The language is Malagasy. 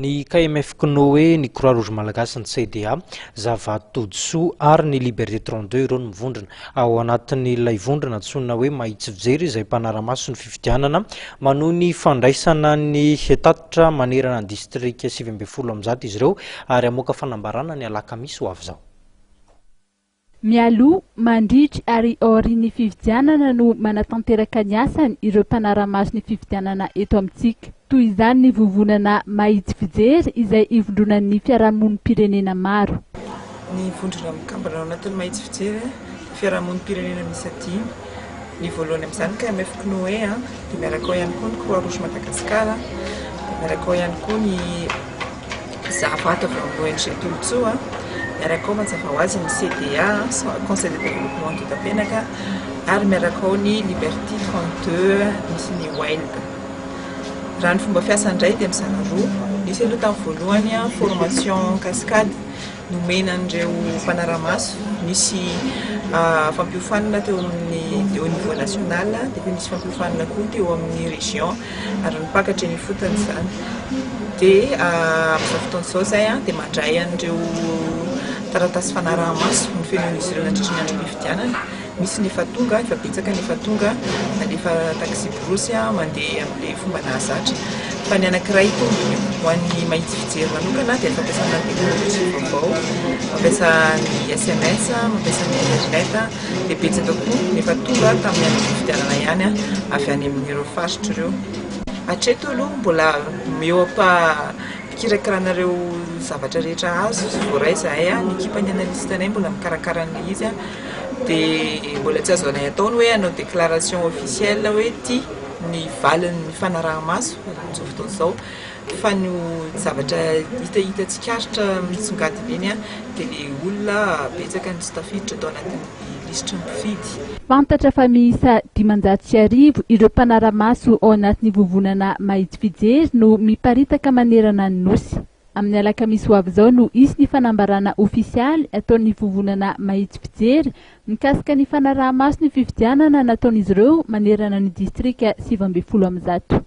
Ny KMF Cnoe, ny Croix Rouge Malagasy, ny CDA, Zava-Todisoa ary ny Liberté 32 ireo no mivondrona ao anatin'ilay vondrona antsoina hoe Mahitsy Fijery izay mpanara-maso ny fifidianana. Manohy ny fandraisana ny tatitra manerana ny distrika 119 izy ireo ary hamoaka fanambarana ny alakamisy ho avy izao. Mialoha, mandritra ary aorian'ny fifidianana no manatanteraka ny asany ireo mpanara-maso ny fifidianana eto amintsika. Toy izany ny vovonana Mahitsy Fijery izay ivondronan'ny fiarahamonim-pirenena maro. Ny vondrona mikambana ao anatin'ny Mahitsy Fijery dia fiarahamonim-pirenena miisa dimy. Ny voalohany amin'izany KMF Cnoe, dia miaraka ao ihany koa ny Croix Rouge Madagascar, dia miaraka ao ihany koa ny Zavato avy ao amin'ny ONG Tolotsoa, miaraka ao mazava ho azy ny CDA, Conseil de Développement Andohatapenaka, ary miaraka ao ny Liberty 32 misy ny Wild. Raha ny fomba fiasa indray dia mizara roa. Nisy aloha tamin'ny voalohany formation cascade nomena an'ireo mpanara-maso, nisy fampiofanana teo amin'ny au niveau national, dia efa nisy fampiofanana koa teo amin'ny région ary nipaka hatreny ifotony izany. Dia amin'izao fotoana izao izay dia mandray an'ireo taratasy fanaraha-maso nofenoin'izy ireo nandritra ny androm-pifidianana. Misy ny efa tonga, efa betsaka ny efa tonga, mandefa taxi-brousse mandeha amin'ilay fomba nahazatra. Fa ny anankiray tombony ho an'ny mahitsy fijery manokana dia ny fampiasana ny teknolojia vaovao, mampiasa ny sms, mampiasa ny internet, dia betsaka koa ny efa tonga tamin'ny androm-pifidianana ihany avy any amin'ireo faritra ireo. Hatreto aloha mbola eo am-pikirakirana ireo zavatra rehetra azo sy voaray izahay, ny ekipan'ny analyste-nay mbola mikarakara an'ilay izy. Dia mbola tsy azonay atao ny hoe hanao déclaration officielle hoe ity ny valin'ny fanaraha-maso amin'izao fotoana izao fa ny zavatra hitahita tsikaritra misongadina eny dia ilay olona betsaka no tsy tafiditra tao anatin'ny lisitry ny mpifidy. Fantatra fa miisa 1500 ireo mpanara-maso ao anatin'ny vovonana Mahitsy Fijery no miparitaka manerana ny Nosy. Amin'ny alakamisy ho avy izao no hisy ny fanambarana ofisialy ataon'ny vovonana Mahitsy Fijery mikasika ny fanaraha-maso ny fifidianana nataon'izy ireo manerana ny distrika 119.